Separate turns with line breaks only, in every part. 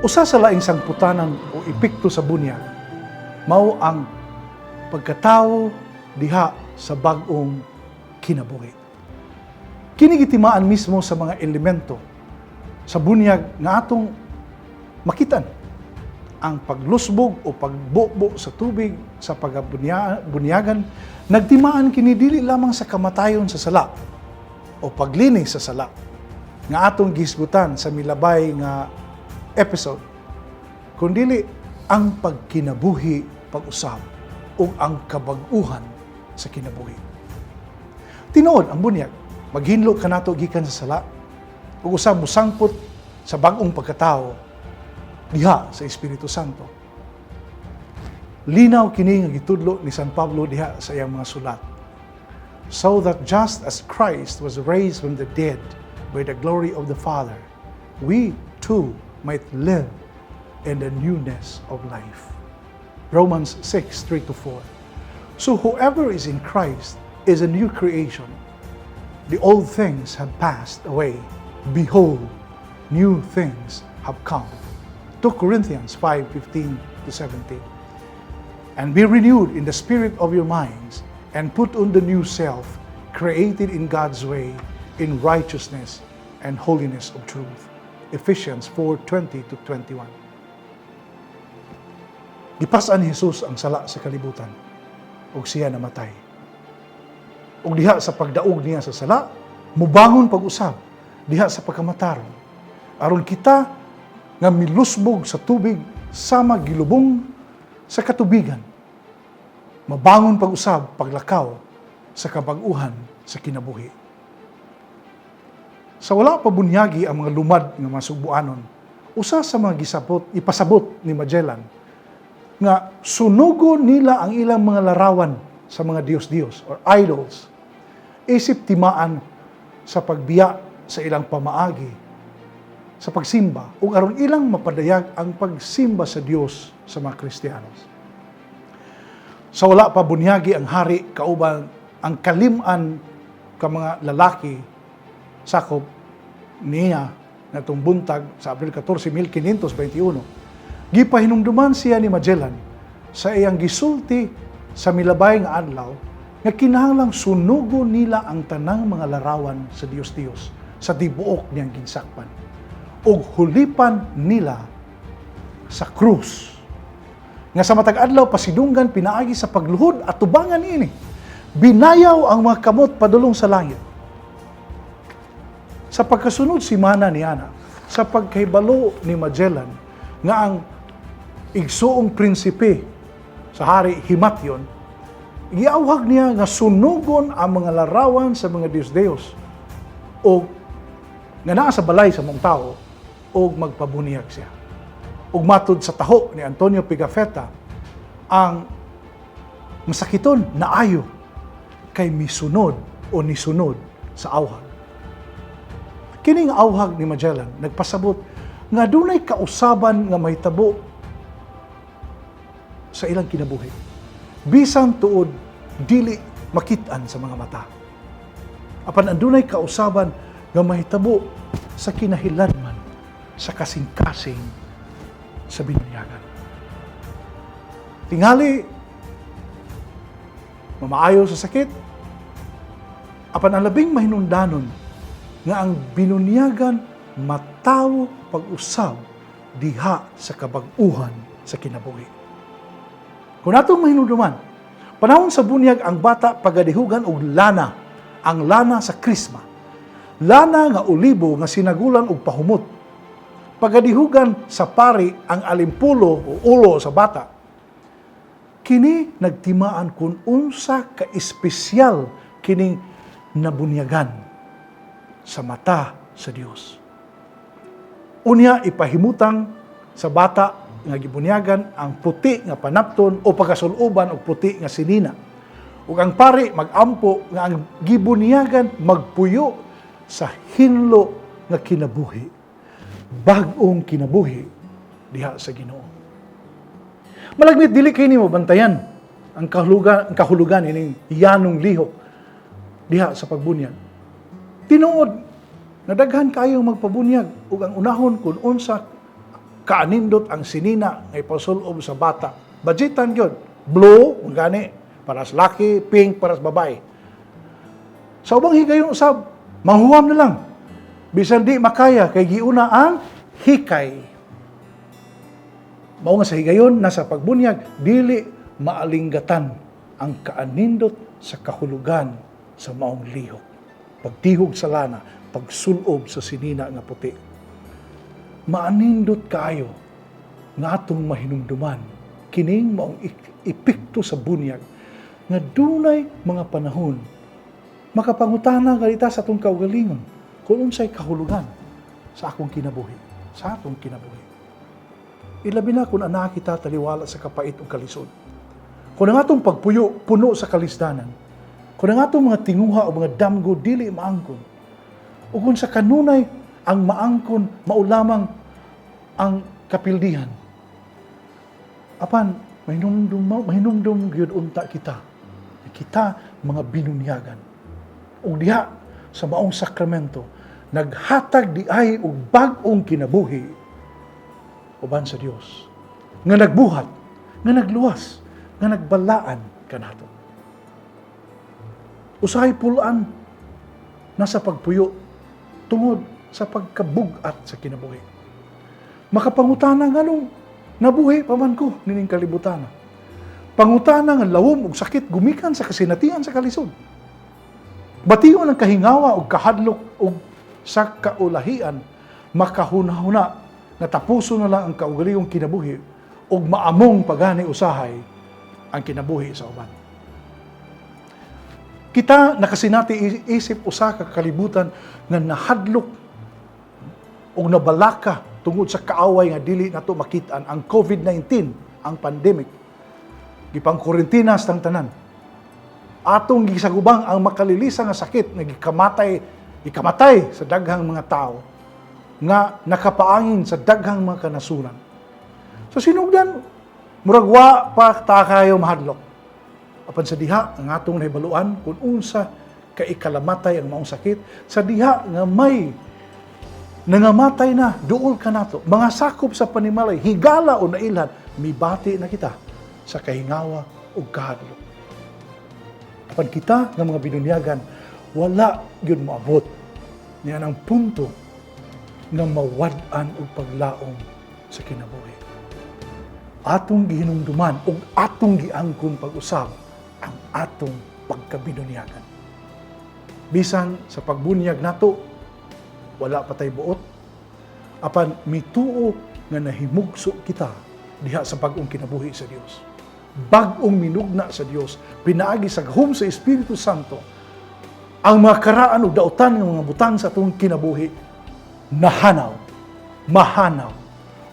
Usa sa laing sangputanan o epekto sa bunyag mao ang pagkatawo diha sa bag-ong kinabuhi. Kini gitimaan mismo sa mga elemento sa bunyag nga atong makitan: ang paglusbog o pagbubo sa tubig sa pagabunyagan. Nagtimaan kini dili lamang sa kamatayon sa sala o paglinis sa sala nga atong gihisgutan sa milabay nga episode, kundili ang pagkinabuhi pag-usab ug ang kabag-uhan sa kinabuhi. Tinuod, ang bunyag maghinlo kanato gikan sa sala ug usab mosangpot sa bag-ong pagkatao diha sa Espiritu Santo. Linaw kini nga gitudlo ni San Pablo diha sa iyang mga sulat. "So that just as Christ was raised from the dead by the glory of the Father, we too might live in the newness of life." Romans 6:3-4. "So whoever is in Christ is a new creation. The old things have passed away. Behold, new things have come." 2 Corinthians 5:15-17. "And be renewed in the spirit of your minds, and put on the new self, created in God's way, in righteousness and holiness of truth." Ephesians 4:20-21. Gipas-an ni Jesus ang sala sa kalibutan ug siya namatay. Ug diha sa pagdaog niya sa sala, mubangon pag-usab diha sa pagkamatarong. Aron kita nga milusbog sa tubig sama gilubong sa katubigan, mabangon pag-usab paglakaw sa kabag-uhan sa kinabuhi. Sa wala pa bunyagi ang mga lumad nga mga sugboanon, usa sa mga gisabot, ipasabot ni Magellan nga sunugon nila ang ilang mga larawan sa mga diyos-diyos or idols isip timaan sa pagbiya sa ilang pamaagi sa pagsimba ug aron ilang mapadayag ang pagsimba sa Dios sa mga Kristiyanos. Sa wala pa bunyagi ang hari kauban ang kalim-an ka mga lalaki sakop niya natong buntag sa Abril 14, 1521, gipahinumduman siya ni Magellan sa iyang gisulti sa milabay nga adlaw nga kinahanglang sunugon nila ang tanang mga larawan sa Dios-Dios sa tibuok niyang ginsakpan ug hulipan nila sa krus nga sa matag adlaw pasidunggan pinaagi sa pagluhod at tubangan niini binayaw ang mga kamot padulong sa langit. Sa pagkasunod simana niana, sa pagkahibalo ni Magellan nga ang igsuong prinsipe sa hari himatyon, giawhag niya nga sunugon ang mga larawan sa mga Diyos-Diyos o nga naa sa balay sa mga tao o magpabuniyag siya. Ug matud sa taho ni Antonio Pigafetta, ang masakiton naayo kay misunod o nisunod sa awhag. Kining awhag ni Magellan nagpasabot nga dunay kausaban nga mahitabo sa ilang kinabuhi, bisan tuod dili makit-an sa mga mata. Apan andunay kausaban nga mahitabo sa kinahiladman sa kasing-kasing sa binunyagan. Tingali mamaayo sa sakit, apan ang labing mahinundanon nga ang binunyagan matawo pag-usab diha sa kabag-uhan sa kinabuhi. Kung atong mahinumduman, panahon sa bunyag ang bata pagadihugan og lana, ang lana sa krisma. Lana nga olibo nga sinagulan og pahumot. Pagadihugan sa pari ang alimpulo o ulo sa bata. Kini nagtimaan kung unsa ka espesyal kining nabunyagan sa mata sa Dios. Unya ipahimutang sa bata nga gibunyagan ang puti nga panapton o pagkasuluban og puti nga sinina. Ug ang pari magampo nga ang gibunyagan magpuyo sa hinlo nga kinabuhi. Bag-ong kinabuhi diha sa Ginoo. Malagmit dili kay nimo bantayan ang kahulugan ining yanong lihok diha sa pagbunyag. Tinuod nga daghan kayong magpabunyag ug ang unahon kung unsa kaanindot ang sinina nga ipasulob sa bata. Budgetan gyud. Blue, gani, para sa laki, pink para sa babae. Sa ubang higayon usab, manghuwam na lang. Bisan di makaya kay giuna ang hikay. Mao nga sa higayon nasa pagbunyag dili maalinggatan ang kaanindot sa kahulugan sa maong lihok. Pagtihog sa lana, pagsulob sa sinina nga puti. Maanindot kaayo nga atong mahinumduman kining maong epekto sa bunyag nga dunay mga panahon makapangutana kita sa atong kaugalingon kung unsay kahulugan sa akong kinabuhi, sa atong kinabuhi. Ilabi na kung anaa kita taliwala sa kapait o kalisod. Kung ang atong pagpuyo puno sa kalisdanan, kung ang atong mga tinguha o mga damgo dili maangkon, o kung sa kanunay ang maangkon mao lamang ang kapildihan. Apan mahinumdum gyud unta kita. Kita mga binunyagan. Ug diha sa maong sakramento naghatag di ay og bag-ong kinabuhi uban sa Dios nga nagbuhat, nga nagluwas, nga nagbalaan kanato. Usahay pulaan nasa pagpuyo tungod sa pagkabug-at sa kinabuhi. Makapangutana nganong nabuhi pa man ko nining kalibutan. Pangutana nga lawom ug sakit gumikan sa kasinatian sa kalisod. Bation ang kahingawa ug kahadlok ug sa kaulahian, makahuna-huna nga tapuso na lang ang kaugalingong kinabuhi ug maamong pagani usahay ang kinabuhi sa uban. Kita nakasinati isip usa ka kalibutan nga nahadlok ug nabalaka tungod sa kaaway nga dili nato makit-an, ang COVID-19, ang pandemic. Gipang kurintina tang tanan. Atong gisagubang ang makalilisa nga sakit nga gikamatay sa daghang mga tao nga nakapaangin sa daghang mga kanasuran. Sa sinugdan, murag wa pa ta kayo mahadlok. Apan sa diha ang atong nahibaluan kung unsa ka ikalamatay ang maong sakit, sa diha nga may nangamatay na duol kanato, mga sakop sa panimalay, higala o nailhan, mibati na kita sa kahingawa ug kahadlok. Apan kita nga mga binunyagan, wala gyud moabot niya ang punto nga mawad-an og paglaom sa kinabuhi. Atong gihinumduman ug atong giangkon pag-usab ang atong pagkabinunyagan. Bisan sa pagbunyag nato, wala pa tay buot, apan mituo nga nahimugso kita diha sa bag-ong kinabuhi sa Dios. Bag-ong minugna sa Dios, pinaagi sa gahom sa Espiritu Santo, ang mga karaan ug dautan ng mga butang sa atong kinabuhi nahanaw, mahanaw,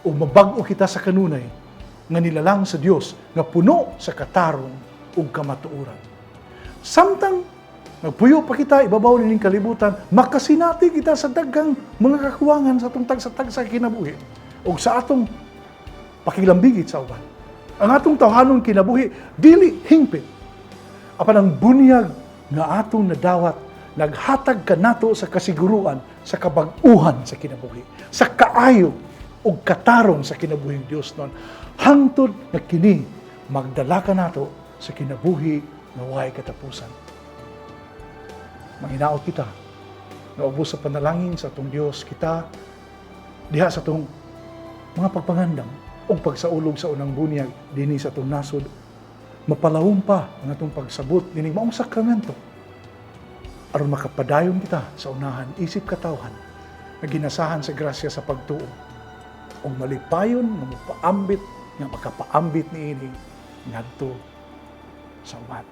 ug mabag-o kita sa kanunay nga nilalang sa Dios nga puno sa katarong ug kamatuoran. Samtang nagpuyo pa kita ibabaw nining kalibutan, makasinati kita sa daghang mga kakuwangan sa atong tagsa-tagsa kinabuhi ug sa atong pakilambigit sa uban. Ang atong tawhanon kinabuhi dili hingpit. Apan ang bunyag nga atong nadawat naghatag kanato sa kasiguruan sa kabag-uhan sa kinabuhi, sa kaayo ug katarong sa kinabuhing Dios nun, hangtod nga kini magdala kanato sa kinabuhi nga way katapusan. Manghinaot kita nga ubos sa panalangin sa atong Dios, kita diha sa atong mga pagpangandam ug pagsaulog sa unang bunyag dinhi sa atong nasod, mapalawom pa ang atong pagsabot nining maong sakramento aron makapadayon kita sa unahan isip katawhan nga ginasahan sa grasya sa pagtuo ug malipayon nga mopaambit, nga makapaambit niini ngadto sa uban.